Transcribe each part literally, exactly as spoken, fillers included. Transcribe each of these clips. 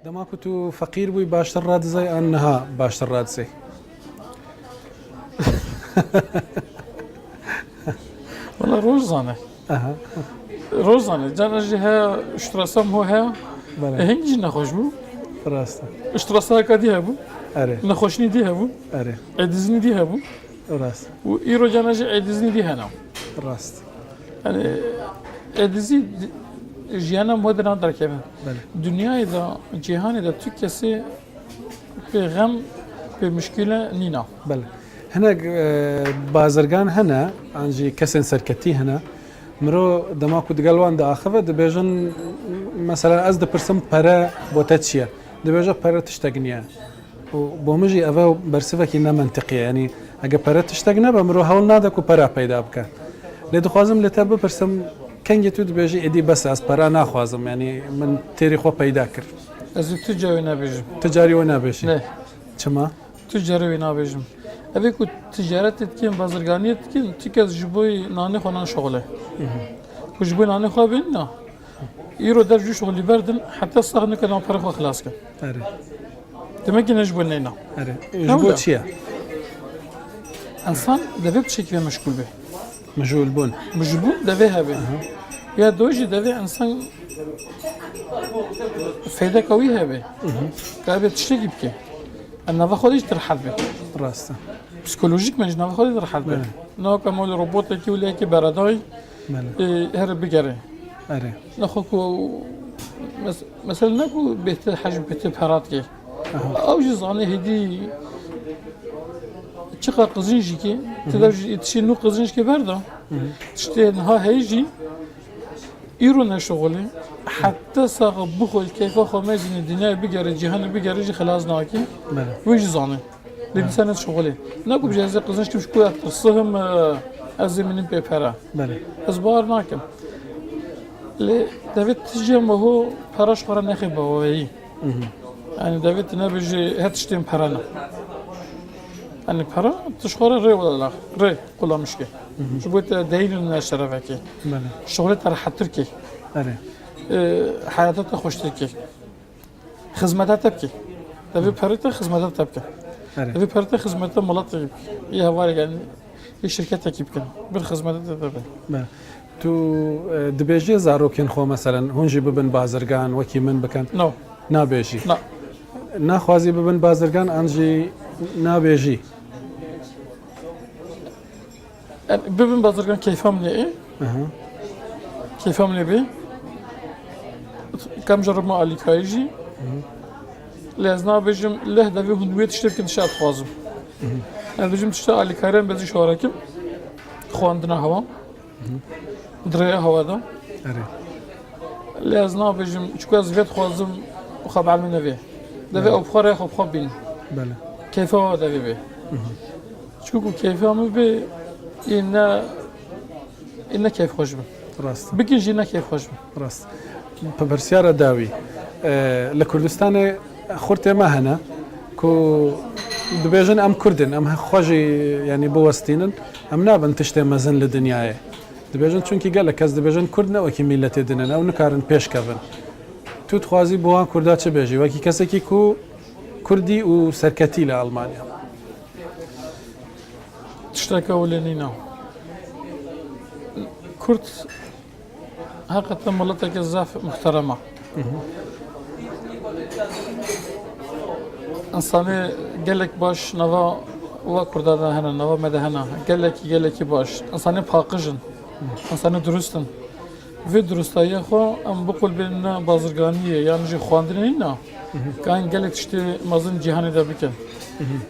Dema ku tu feqîr bûyî, baştir radizay an niha baştir radizay? Wala roj zane. Aha. Roj zane. Cana jî heya, stresa min heya. Belê. E, hingî jî nexweş bû. Rast e. Stresa heka dî hebû. Erê. Nexweşînî dî hebû. Erê. Êdîzinî dî hebû. Rast. Û îro cana jî êdîzinî dî hene. Rast. Yani êdîzî di- jiyana min de nan derkeve. Belê. Dinyayê de, cîhanê de tu kesê pê xem, pê muşkîle nîna. Belê. Hinek e, bazirgan hene, an jî kesên serketî hene. Miro dema ku digel wan diaxive, dibêjin, mesela ez dipirsim pere bo te çi ye? Dibêje pere tiştek niye. Û bo min jî ev e bersivekî ne mentiqî ye. Yanî heke pere tiştek nebe, miro hewl nade ku pera peyda bike. Lê dixwazim li te bipirsim, kengê tu dibêjî êdî bes e, ez pera naxwazim, yanî min têrî xwe peyda kir. Ez ê tu carî wê nebêjim. Tu carî wê nabêjî. Ne. Çima? Tu carî wê nabêjim. Ev ê ku ticaretê dikin, bazirganiyê dikin, tu kes ji bo nanê xwe naşixule. Ku ji bo nanê xwe bên na. Îro dev jû şixulî berdin, heta sax nikin wan pere xwe xilas kin. Erê. Demek ki ne ji bo neyna. Erê. Ne Ji bo wile? çi ye? Ensan devê bi çekî ve meşgul be. Mijûl bûn. Mijûl bûn devê hebe. Ya do jî devê ensan feydeka wî hebe. Ka ebe tiştekî bike. Em nava xwe de jî rehet be. Rast e. Psikolojîk me jî nava xwe de rehet be. Belê. Ne weke mol robotekî û lê yekê beredayî Belê. e, here bigere. Erê. Nexwe ku mes- mesela ne ku bêhtir hej bêhtir pera dike. Ew jî zanê hêdî çiqa qizîn jî ki, ti dev jî tiştê nû qizîn jî ki berda. Tiştê niha heyî jî îro neşixulê. Heta saxa bixwe keyfa xwe mezîne dinyayê bigere, cîhanê bigere jî xilas nake. Belê. Wê jî zanê. Lê dîsa ne şixulê. Ne ku bije ez ê qizîn jî ku ez tirsihim, e, ez ê minim pê pera. Belê. Ez bawer nakim. Lê devê tije meho pera ji xwe re nexê baweyî. Yani devê tu nebêjî her tiştên pere ne. Yani pera tu ji xwe re rê wela, rê qulamiş ke. Ji bo te deyîr ne şerevekê. Belê. Şixulê te rehettir ke. Erê. E, heyata te xweştir ke. Xizmeta te bike. Devê pere te xizmeta te bike. Erê. Devê pere te xizmeta miletê bike. Yê hevalê yani yê şirketekî bikin. Bir xizmeta te bike. Be. Tu e, dibêjî zarokên xwe, meselen, hûn jî bibin bazirgan, wekî min bikin? No. Nabêjî. Na. Naxwazî bibin bazirgan, an jî nabêjî? Yani, bibin bazirgan keyfa min ê. Aha. Keyfa min ê bê. Kam jara me alîkarî jî. Lê ez nabêjim, leh devê hûn wê tiştê bikin, tişta dixwazim. Ez bêjim tişta alîkariyan bezî şorekim. Xwendina hewa. Dirêya hewa da. Erê. Lê ez nabêjim, çiku ez vê dixwazim, xwe bi elmê nevê. Devê ew bi xwe rê xwe bi xwe bîn. Belê. Keyfa wa devê bê. Çiku ku keyfa min bê, ê ne, ê ne keyfxweş bin. Rast. Bikin jî ne keyfxweş bin. Rast. Pirsyara dawî. E, li Kurdistanê xurtê me hene ku dibêjin em Kurd in, em xwe jî, yanî, biwestînin, em nabin tiştê mezin li dinyayê. Dibêjin, çunkî gelek kes dibêjin Kurd ne wekî mîletê din in, ew nikarin pêş kevin. Tu dixwazî bo wan Kurda çi bêjî? Wekî kesekî ku Kurdî û serketî li Almanya. Tişteke wile nîne. Kurd heqeten mileteke zaf muhterem e. Însanê gelek baş nava we Kurda de hene, nava me de hene. Gelekî, gelekî baş. Însanê paqij in. Însanê durust in. Vê durustayiyê xwe em biqulbênin bazirganiyê, yan jî xwendinê nîna, ka em gelek tiştê mezin cîhanê de bikin.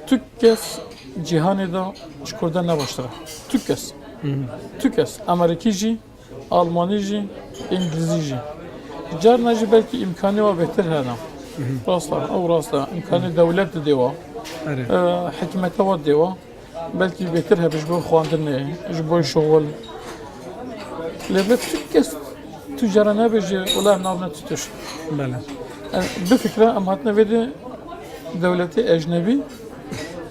Tu kes cîhanê de ji Kurdan ne baştir e. Tu kes. Tu kes. Amerîkî jî, Almanî jî, Îngilîzî jî. Carna jî belkî îmkanê wa bêhtir hene. Rast e, ew rast e. Îmkanê dewlet didê wa. Erê. E, hikûmeta wa didê wa. Belkî bêhtir hebe ji bo xwendinê, ji bo şixul. Lê vê tu kes tu cara nebêje, wela em nabine tu tişt. Belê. Em bifikre em hatine vê de dewletê ecnebî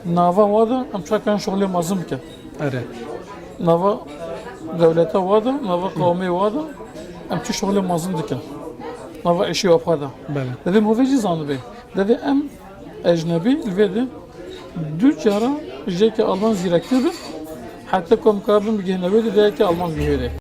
nava wa de em çakan şixulê mezin bikin. Erê. Nava dewleta wa de, nava qewmê wa de em çi şixulê mezin dikin. nava êşî û xwe de. Belê. Divê movê jî zanibe. Divê em ecnebî li vê de du cara ji yekê Alman zîrektir bin. Heta ku em karibin bigihine wê de, de yekê Alman bigihê wê de.